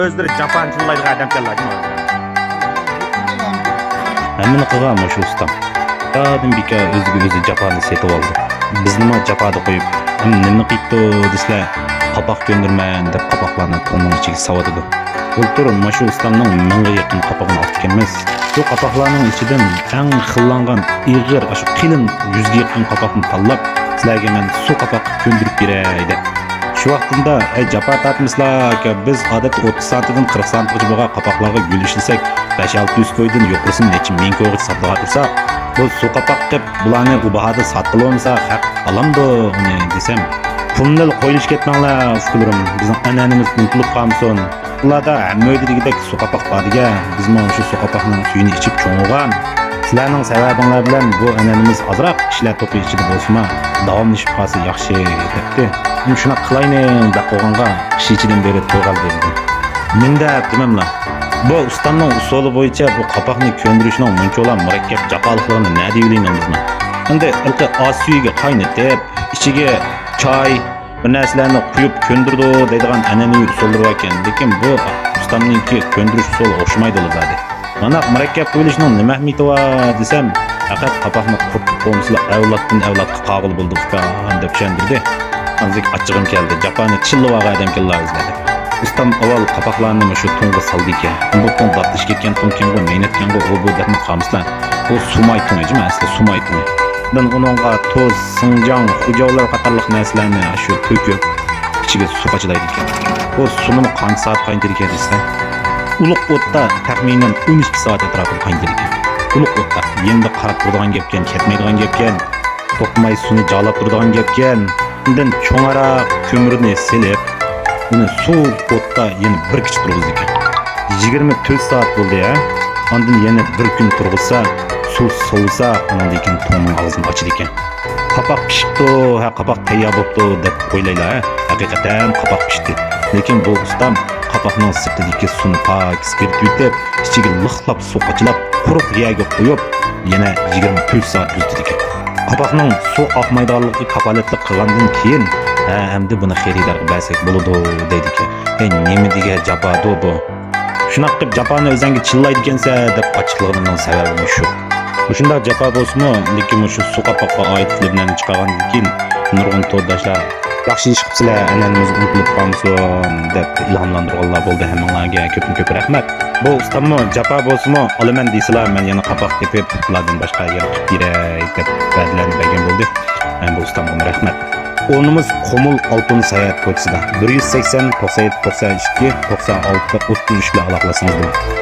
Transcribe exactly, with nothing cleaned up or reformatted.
ئۆزلىرى جاپانى چىللايدىغان ئادەمكەنلەر جۇمۇ. ھەممىنى قىلغان مۇشۇ ئۇستام. بىكاردىن بىكار ئۆزىگە ئۆزى جاپانى سېتىۋالدى. بىزنىمۇ جاپادا قويۇپ، ھەم نېمىنى قىيىپتۇ دېسىلە، قاپاق كۆندۈرىمەن دەپ قاپاقلارنى توننىڭ ئىچىگە ساۋاتىدۇ. بۇلتۇر مۇشۇ ئۇستامنىڭ مىڭغا يېقىن قاپىقىنى ئاپتىكەنمىز. شۇ قاپاقلارنىڭ ئىچىدىن ئەڭ خىللانغان، ئېغىر، ئاشۇ قېلىن يۈزگە يېقىن قاپاقنى تاللاپ، سىلەرگە مەن سۇ قاپاق كۆندۈرۈپ بېرەي دەپ. شۇ ۋاقتىمدا، ئەي، جاپا تارتمىسىلا ئاكا، بىز ئادەتتە ئوتتۇز سانتىمدىن قىرىق سانتىمغىچە بولغان قاپاقلارغا گۈل ئىشلىسەك، بەش-ئالتە يۈز كويدىن يۇقىرىسىنى نەچچە مىڭ كويغىچە ساتىدىغان تۇرساق، بۇ سۇ قاپاق قىلىپ، بۇلارنى ئۇ باھادا ساتقىلى بولمىسا، خەق ئالامدۇ ئۇنى دېسەم، پۇلنى قويۇۋېلىشىپ كەتمەڭلار، ئۇكىلىرىم، بىزنىڭ ئەنئەنىمىز ئۇنتۇلۇپ قالمىسۇن. ئۇلاردا ھەممە ئۆيدە دېگۈدەك سۇ قاپاق بار دېگەن. بىزمۇ شۇ سۇ قاپاقنىڭ سۈيىنى ئىچىپ چوڭ بولغان. سىلەرنىڭ سەۋەبىڭلار بىلەن بۇ ئەنئەنىمىز ئازراق كىشىلەر توپى ئىچىدە بولسىمۇ، داۋاملىشىپ قالسا ياخشى، دەپتۇ. ھەم شۇنداق قىلايلى، دەپ قويغانغا، قىش ئىچىدىن بېرى تويغانلىقى. مەن دەپ دېمەملا. بۇ ئۇستامنىڭ ئۇسۇلى بويىچە بۇ قاپاقنى كۆندۈرۈشنىڭ مۇنچىۋالا مۇرەككەپ، جاپالىقلىقىنى نەدە بىلەيلى بىزمۇ؟ ئەمدى ھېلىقى ئاز سۈيىگە قاينىتىپ، ئىچىگە چاي، بىر نەرسىلەرنى قۇيۇپ كۆندۈرىدۇ دەيدىغان ئەنئەنىۋى ئۇسۇللىرى باركەن، لېكىن بۇ ئۇستامنىڭكى كۆندۈرۈش ئۇسۇلى ئوخشىمايدۇ زادى. مانداق مۇرەككەپ قىلىۋېلىشنىڭ نېمە ئەھمىيىتى بار دېسەم، پەقەت قاپاقنى قۇرۇتۇپ قويمىسىلا، ئەۋلادتىن ئەۋلادقا قالغىلى بولىدۇ ئۇكام، دەپ چۈشەندۈردى. ئاندىن ئاچچىقىم كەلدى، جاپانى چىللىۋالغان ئادەمكەنلا بىزلەر دەپ. ئۇستام ئاۋۋال قاپاقلارنى مۇشۇ تۇڭغا سالىدىكەن. بۇ تۇڭ داتلىشىپ كەتكەن تۇڭكەنغۇ، مەينەتكەنغۇ، ئۇ بۇ دەپمۇ قالمىسىلا، بۇ سۇماي تۇڭى، جۇمۇ، ئەسلى سۇماي تۇڭى. ئاندىن ئۇنىڭغا تۇز، سىڭجاڭ، خۇجاۋلار قاتارلىق نەرسىلەرنى شۇ تۆكۈپ، ئىچىگە سۇ قاچىلايدىكەن. بۇ سۇنىمۇ قانچە سائەت قاينىتىدىكەن دېسە، ئۇلۇغ ئوتتا تەخمىنەن ئون ئىككى سائەت ئەتراپىدا قاينىتىدىكەن. ئۇلۇغ ئوتتا، يېنىدا قاراپ تۇرىدىغان گەپكەن، كەتمەيدىغان گەپكەن، توختىماي سۇنى جالاپ تۇرىدىغان گەپكەن. ئاندىن چوڭراق كۆمۈرنى سېلىپ، ئۇنى سۇ ئوتتا يەنە بىر كېچە تۇرغۇزىدىكەن. يىگىرمە تۆت سائەت بولدى ھە. ئاندىن يەنە بىر كۈن تۇرغۇزسا، سۇ سوۋۇسا، ئاندىن كېيىن تۇڭنىڭ ئاغزىنى ئاچىدىكەن. قاپاق پىشىپتۇ، ھە، قاپاق تەييار بوپتۇ دەپ ئويلايلا ھە. ھەقىقەتەن قاپاق پىشتى. لېكىن بۇ ئۇستام قاپاقنىڭ سىرتىدىكى سۇنى پاكىز ئېرىتىۋېتىپ، ئىچىگە لىقلاپ سۇ قاچىلاپ، قۇرۇق يەرگە قويۇپ، يەنە يىگىرمە تۆت سائەت كۆزىتىدىكەن. قاپاقنىڭ سۇ ئاقمايدىغانلىقىغا كاپالەتلىك قىلغاندىن كېيىن، ھە، ئەمدى بۇنى خېرىدارغا بەرسەك بولىدۇ، دەيدىكەن. ھەي، نېمە دېگەن جاپادۇ بۇ؟ شۇنداق قىلىپ جاپانى ئۆزەڭگە چىللايدىكەنسەن دەپ ئاچچىقلىنىشنىڭ سەۋەبىمۇ شۇ. مۇشۇنداق جاپا بولسىمۇ، لېكىن مۇشۇ سۇ قاپاققا ئائىت فىلىملەرنى چىقارغاندىن كېيىن نۇرغۇن تورداشلار، ياخشى ئىش قىپسىلەر، ئەنئەنىمىز ئۇنتۇلۇپ قالمىسۇن دەپ ئىلھاملاندۇرغانلار بولدى. ھەممىڭلارگە كۆپتىن كۆپ رەھمەت. بۇ ئۇستاممۇ جاپا بولسىمۇ، ئالىمەن دېسىلا، مەن يەنە قاپاق تېپىپ، بۇلاردىن باشقا يەنە قىلىپ بېرەي دەپ ۋەدىلەرنى بەرگەن بولدى. مەن بۇ ئۇستامغىمۇ رەھمەت. ئورنىمىز قۇمۇل ئالتۇن ساياھەت كوچىسىدا، بىر يۈز سەكسەن، توقسەن يەتتە، توقسەن ئىككى، توقسەن ئالتە، ئوتتۇز ئۈچ بىلەن ئالاقىلەشسىڭىز بولىدۇ.